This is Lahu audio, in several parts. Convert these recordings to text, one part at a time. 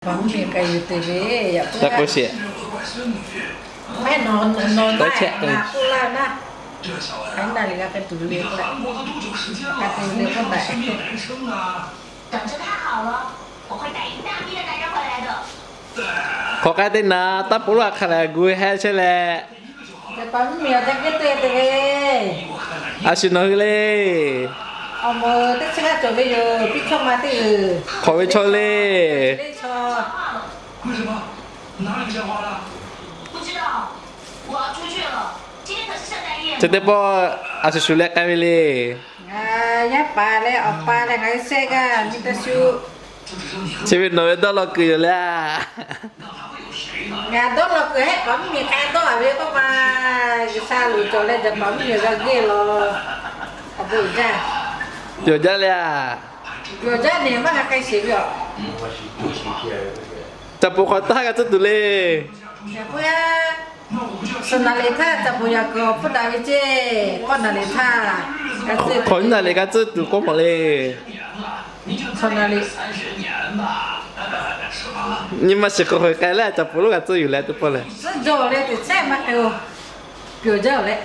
Paˍ mvuhˇ miˬ k'ai yuˬ te ve, yaꞈ k'o sheˍ. Mehˆ nawˬ nawˬ na k'oˆ laˇ na. Hk'aˬ hk'e na le g'a k'ai tuˬ le k'oˆ laˇ. K'ai tuˬ le k'oˆ taˍ. Hk'aˬ k'ai te naˍ, taˇ po lo a hk'a lehˬ gu heh chehˇ leh. Paˍ mvuhˇ miˬ a te geh te te ve. A shu nawˬ hui le. Awˬ moˍ teˇ chi g'aˇ cawˬ ve yoˬ. Piˇ chaw ma teˇ g'uiˬ hk'awꞈ ve chaw le. Chi teˇ pawˆ a shu shu leh k'ai ve le. Yaˇ paˍ leh awˬ pa leh ngaˬ hui shehˆ g'aˇ nyi teˇ shu. Chi ve nawˬ ve dawˇ law kuiˬ yoˬ le. Ngaˬ dawˇ law kuiˬ hehˆ paˍ mvuhˇ miˬ k'ai dawˇ a ve k'oˆ ma. G'uiˬ sha loˍ cawˬ leh jaˇ paˍ mvuhˇ miˬ g'a geh law. Awˬ bon jaˇ. Yawˬ jaˇ le a. Yawˬ jaˇ nehˬ maˇ g'a k'ai sheˍ ve aˬ. Caˍ poˍ hk'awꞈ htaˇ g'a tcuhˉ tuˬ le. Suhˍ naˍ liˍ htaˇ caˍ poˍ yaꞈ kuiˬ awˬ hpfuhˇ daꞈ ve ceˇ, k'awˇ naˍ liˍ htaˇ. Hk'awꞈ nyiˇ naˍ liˍ g'a tcuhˉ tuˬ k'oˆ mawˬ le. Nyi ma shiˍ hk'awꞈ hk'awꞈ k'ai leh caˍ poˍ lo g'a tcuhˉ yuˬ leh teˇ pawˆ lehˬ. Tcuhˉ jawˇ leh teꞈ chehˇ maˇ k'ai o. Pyawˬ jaˇ leh.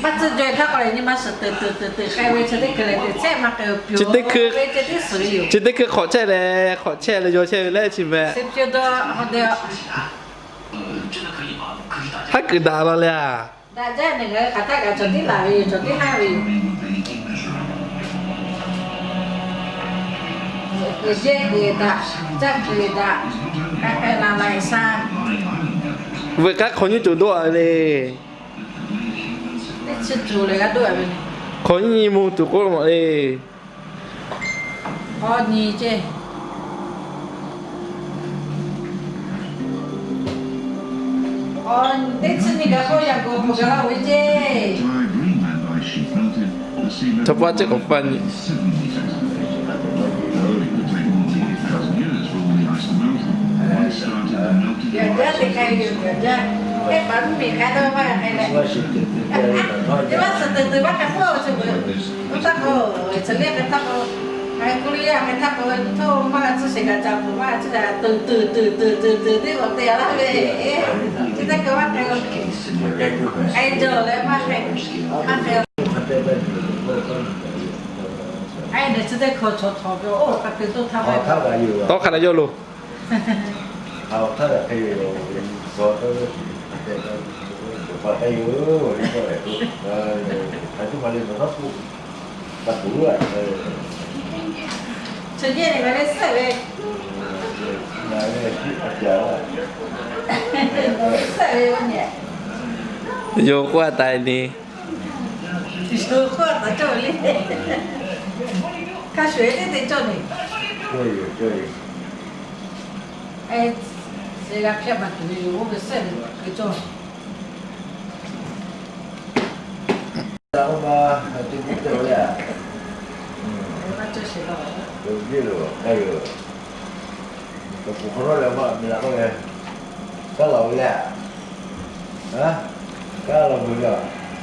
Maˇ tcuhˉ jawˇ htaˇ k'o lehˬ nyi ma shiˍ teuˬ teuˬ teuˬ teuˬ k'ai ve chi teˇ hkui lehˬ teꞈ chehˇ maˇ k'ai o. Chi teˇ hkui, chi teˇ hkui hk'awꞈ chehˇ leh hk'awꞈ chehˇ leh yaw chehˇ ve leh chi meh. Haˉ kuiˬ daꞈ la leh a. Daꞈ jaˇ nehˬ ngaˬ hui hk'aˬ htaˇ kaꞈ cawˬ tiˉ laˬ ve yoˬ, cawˬ tiˉ haˉ ve yoˬ. Kuiˬ jehˇ kuiˬ daꞈ, caˇ kuiˬ daꞈ, k'ai k'ai la la sha. Veuꞈ k'aˉ hk'awꞈ nyiˇ tuˬ doˆ a ve le. Teˇ chi tuˬ lehˬ g'a doˆ a ve. Hk'awꞈ nyiˇ nyi mvuh tuˬ k'oˆ mawˬ le. K'awˇ nyi ceˇ. K'awˇ teˇ chi nyi kaꞈ k'oˆ yaꞈ k'oˍ peuˬ gaˬ la ve ceˇ. Chaw paˇ ceˇ k'awꞈ paˇ nyi. Yaꞈ jaˇ teꞈ k'ai ve yoˬ, yaꞈ jaˇ. Hehˆ paˍ mvuhˇ miˬ k'ai dawˇ maˇ g'a k'ai leh. Nyi ma shiˍ teuˬ teuˬ maˇ k'ai hpawˇ chi beuꞈ. Oˇ htaˇ k'o, chi liˇ k'ai htaˇ k'o, ngaˬ hui Koˇliˇ yaˇ k'ai htaˇ k'o, chaw maˇ g'a tcuhˉ sheˍ kaꞈ ca peuˬ maˇ g'a tcuhˉ kaꞈ teuˬ teuˬ teuˬ teuˬ teuˬ teuˬ teˇ k'awꞈ te a laˇ ve. Chi teˇ hkui maˇ k'ai, k'ai jawˇ leh maˇ k'ai, maˇ k'ai. Aˉ nehˬ chi teˇ hkui chaw chaw ve oˇ hk'a te toˇ htaˇ, tawˇ hk'a leh yawˇ lo. Yoˬ k'oˆ a taˍ ni. Yoˬ k'oˆ a taˍ cawˇ le. Hk'a shuˍ eˬ teˇ te cawˇ le. G'a hpehˇ ma tuˬ ve yoˬ, oˇ ve sehˉ ve hk'e cawˇ.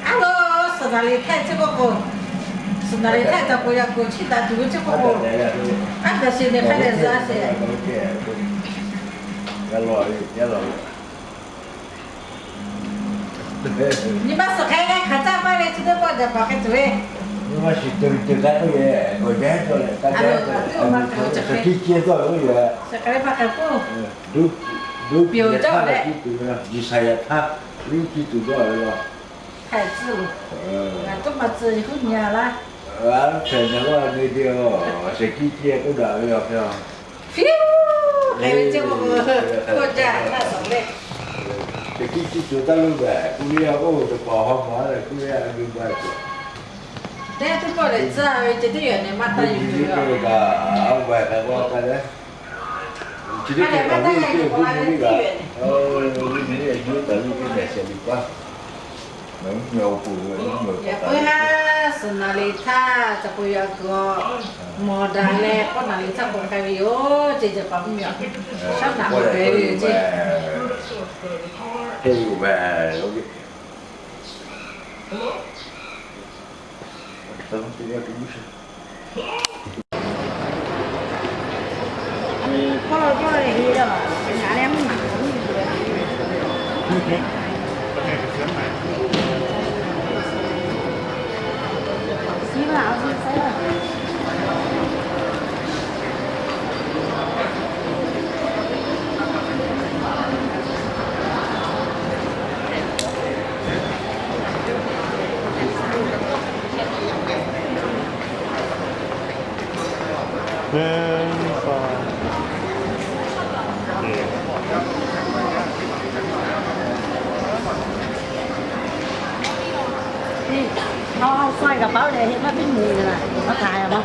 Aˉ lo, suhˍ naˍ liˍ htaˇ chi k'oˆ k'o, suhˍ naˍ liˍ htaˇ caˍ poˍ yaꞈ kuiˬ chiˇ daꞈ tuˬ ve chi k'oˆ k'o, aˉ kaꞈ shiˍ nehˬ hk'a dehꞈ za sheˍ. Nyi ma suhˍ hk'a g'a hkanˍ caˇ maˇ ve chi teˇ pawˆ jaˍ paˍ hk'e tuˬ ve. Nyi ma shiˍ teuˬ teuˬ k'ai k'oˆ ve, gawˬ jaˇ cawˬ leh, a lo, a tuˉ ma hk'e ve chi hk'e, chi hk'e ve maˇ hk'e k'oˆ. Pyonˬ jaˇ leh, G'uiˬsha yaꞈ htaˇ, uˉ tiˇ tuˬ dawˇ ve law. Hk'e tcuhˉ lo, a tuˉ ma tcuhˉ huˉ nyi laˇ. Hpehꞈ nyi laˇ ve te, a shehˍ hkiˇ ceh k'oˆ daꞈ ve a hpehꞈ a. Hpiˇ, hk'e ve ceh k'oˆ k'o, k'oˆ jaˇ laˇ suhˍ leh. Shehˍ hkiˇ chi tuˬ taˇ lo mehˍ, Koˇliˇ yaˇ k'oˆ ve teˇ hpaˍ haw ma leh Koˇliˇ yaˇ g'uiˇ baˆ tuˬ. Teˇ teˇ pawˆ lehˬ tcuhˉ ve ceh teˇ yaꞈ nehˬ maˇ taˇ yuˬ ve yoˬ. Aˉ, a hpehꞈ k'oˆ taˇ leh. Chi teˇ hpaˍ taˇ g'a yuˬ k'o la ve teˇ yaꞈ nehˬ. Yaꞈ puiˉ haˉ suhˍ naˍ liˍ htaˇ caˍ pui yaꞈ kuiˬ mawˬ daꞈ leh k'awˇ naˍ liˍ htaˇ k'awꞈ k'ai ve yoˬ. Ceh jaˍ paˍ mvuhˇ miˬ a shaˉ naꞈ k'awꞈ k'ai ve yoˬ ceh. Suh กระเป๋า leh hk'e maˇ piˇ mvuh leh, maˇ hk'aˬ maˇ,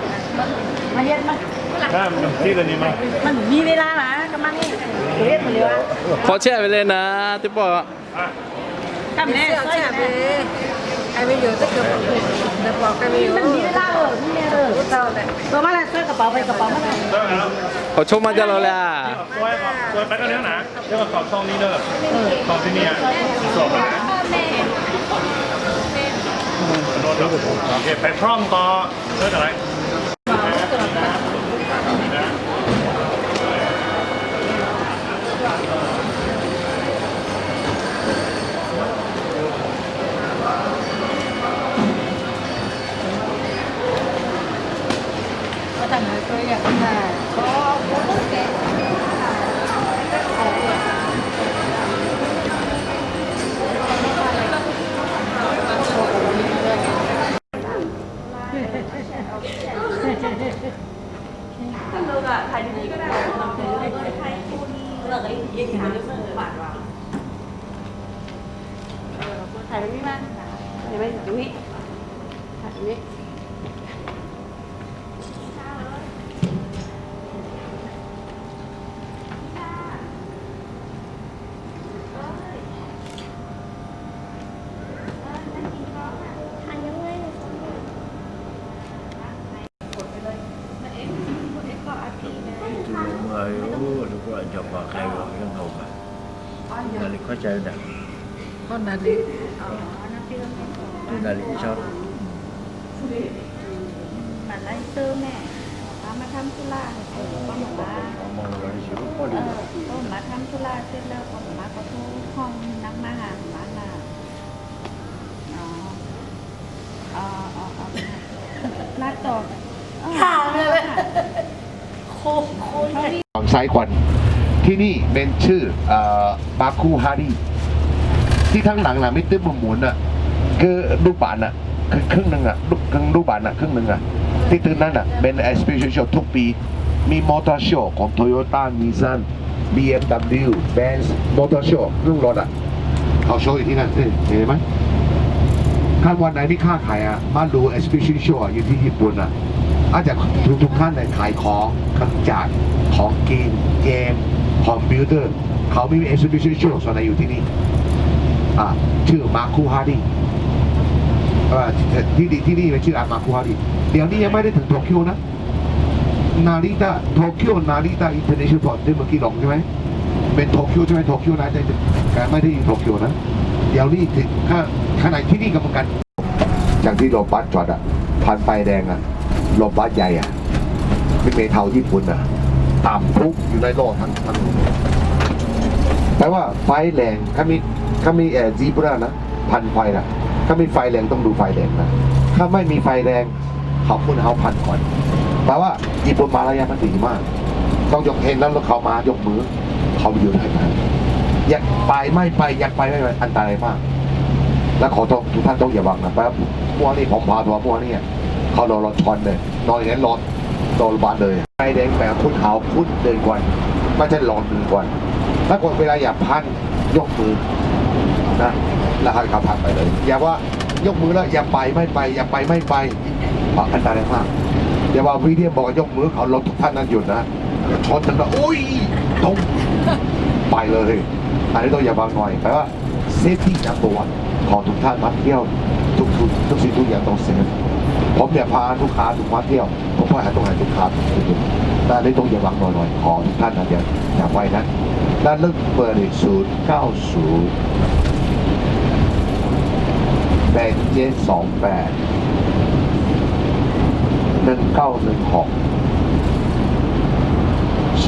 maˇ hk'aˬ maˇ, maˇ hk'aˬ maˇ. Maˇ miˬ ve laˇ laˇ, kaꞈ maˇ heˆ. Hk'awꞈ chehˇ ve leh naˍ teˇ pawˆ. กระเป๋า maˇ heˆ, suh กระเป๋า maˇ heˆ. Awˬ chawˇ maˇ jaˇ law leh a. ไปพร้อมก็เลิกอะไร Thầy đi má. Thầy đi má. Thầy đi. Con là gì? Con là gì sao? Mà lấy tư mẹ. Con mà thăm Sula thì con mà bá. Con mà thăm Sula trên đâu con mà có thu không năm má hàng má là. Ờ, ờ, ờ, ờ. Lát to. Ờ, ờ, ờ. ไซควัน ที่นี่เป็นชื่อ เอ่อ มาคูฮารี ที่ทั้งหลังน่ะ ไม่ตึ๊บหมุนๆน่ะ คือลูกบาศก์น่ะ คือครึ่งหนึ่งอ่ะ ลูก ครึ่งลูกบาศก์น่ะ ครึ่งหนึ่งอ่ะ ที่ตึกนั้นน่ะ เป็น exhibition show ทุกปี มีมอเตอร์โชว์ของ Toyota Nissan BMW Benz Motor Show ลูกรถอ่ะ เขาโชว์อยู่ที่นั่น เห็นไหม ถ้าวันไหนมีค้าขายอ่ะ มาดู exhibition show อ่ะ อยู่ที่ญี่ปุ่นอ่ะ อาจจะทุกทุกท่านเนี่ยขายของ เครื่องจักร ของกิน เกม คอมพิวเตอร์ เขามี exhibition show ส่วนใหญ่อยู่ที่นี่ อ่ะ ชื่อมาคูฮารี เอ่อ ที่นี่ ที่นี่มันชื่อมาคูฮารี เดี๋ยวนี้ยังไม่ได้ถึงโตเกียวนะ นาริตะ โตเกียว นาริตะ International Port ที่เมื่อกี้ลงใช่ไหม เป็นโตเกียวใช่ไหม โตเกียวนะ แต่แต่ไม่ได้อยู่โตเกียวนะ เดี๋ยวนี้ถึงข้าง ข้างในที่นี่ก็เหมือนกัน อย่างที่รถบัสจอดอะ ผ่านไฟแดงอะ รถบัสใหญ่อะ เป็นเมทัลญี่ปุ่นอะ ต่ำปุ๊บอยู่ในโลกทั้ง ทั้ง แปลว่าไฟแดง ถ้ามี ถ้ามี เอ่อ zebra นะ ผ่านไฟนะ ถ้ามีไฟแดงต้องดูไฟแดงนะ ถ้าไม่มีไฟแดง เขาคุณเขาผ่านก่อน แปลว่าญี่ปุ่นมารยาทมันดีมาก ต้องยก เห็นแล้วเขามายกมือ เขาอยู่ได้ไหม อยากไปไม่ไป อยากไปไม่ไป อันตรายมาก และขอโทษทุกท่านต้องอย่าหวังนะ แปลว่าเมื่อวานนี้ผมพาทัวร์เมื่อวานนี้ เขารอรถชนเลย นอนอย่างนั้นรอ รอโรงพยาบาลเลย ไฟแดงแบบคุณเขาคุณเดินก่อน ไม่ใช่รอมือก่อน ถ้าคนเวลาอยากผ่าน ยกมือนะ แล้วให้เขาผ่านไปเลย อย่าว่ายกมือแล้ว อย่าไป ไม่ไป อย่าไป ไม่ไป อ่ะ อันตรายมาก อย่าว่าวิลเลียมบอกว่ายกมือ เขารถทุกท่านนั้นหยุดนะ ชนถึงแล้ว อุ้ย ตรง ไปเลย อันนี้ต้องอย่าหวังหน่อย แปลว่า safety number one ขอทุกท่านมาเที่ยว ทุกทุกทุกสิ่งทุกอย่างต้อง safe ผมอยากพาลูกค้าทุกมาเที่ยว ผมก็หาตรงไหนทุกครั้ง แต่ไม่ต้องอย่าหวังหน่อยๆ ขอทุกท่านนะ อย่า อย่าไว้นะ ด้านลึกเบอร์หนึ่งศูนย์เก้าศูนย์ แปดเจ็ดสองแปด หนึ่งเก้าหนึ่งหก ส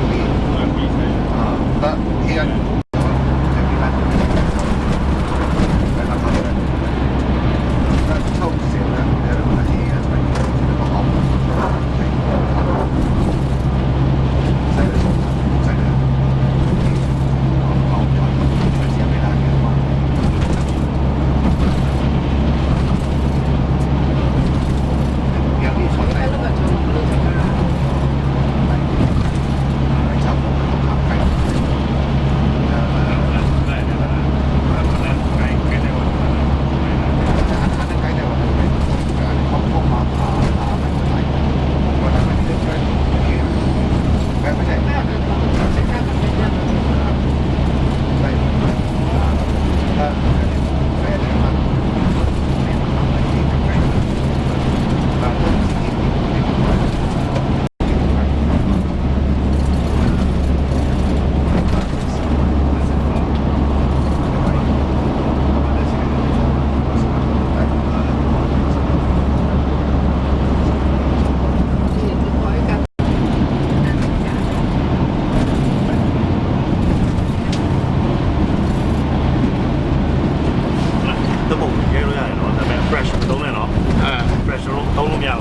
อ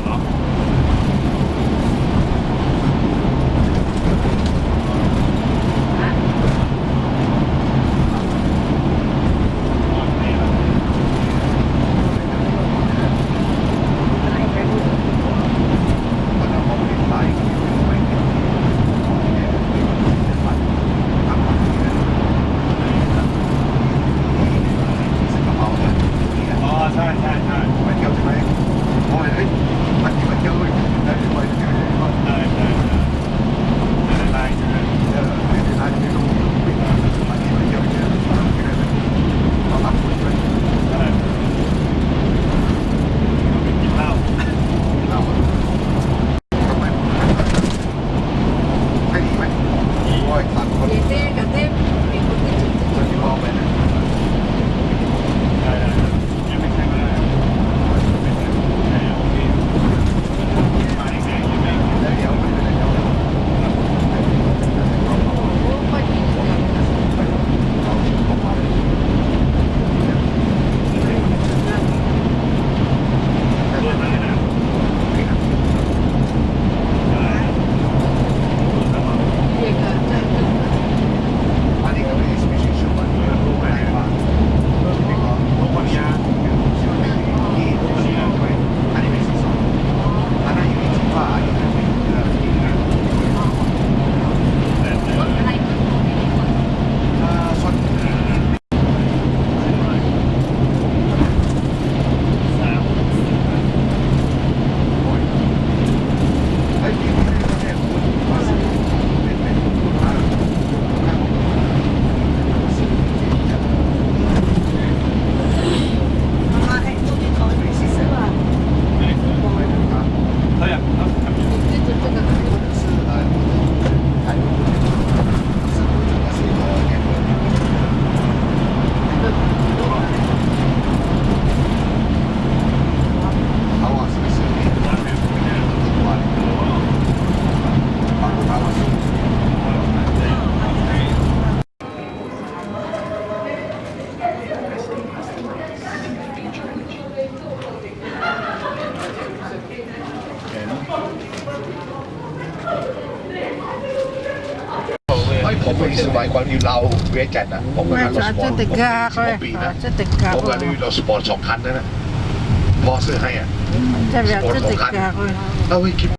๋อ ใช่ ใช่ ใช่ ไปเที่ยวใช่ไหม โอ้ย เฮ้ย ไปเที่ยว ไปเที่ยว ได้ ไปเที่ยว ได้ ได้ ได้ ได้ ใช่ไหม เออ ได้ ได้ ได้ ไปเที่ยว ไปเที่ยว เราทำบุญด้วย ได้ ไปกินเหล้า เหล้า ทำไม ไม่ดีไหม โอ้ย ตัดคน เจ๊เจ๊กับเจ๊ เจ๊เจ๊ คนที่บอกไปนะ ได้ ได้ ได้ ยังไม่ใช่ ไม่ได้ ไม่ใช่ ไม่ใช่ โอเค มาได้ไง ยังไม่ เดี๋ยว เดี๋ยว เดี๋ยว โอ้โห พอดีเลย เฮ้ย ผมไม่สบายความอยู่ลาวเวียงจันทร์นะ ผมก็นั่งรถสปอร์ต ผมไม่มีสปอร์ตปีนะ ผมก็เลยรถสปอร์ตสองคันนั่นนะ พ่อซื้อให้อ่ะ สปอร์ตสองคัน เอาไว้คิด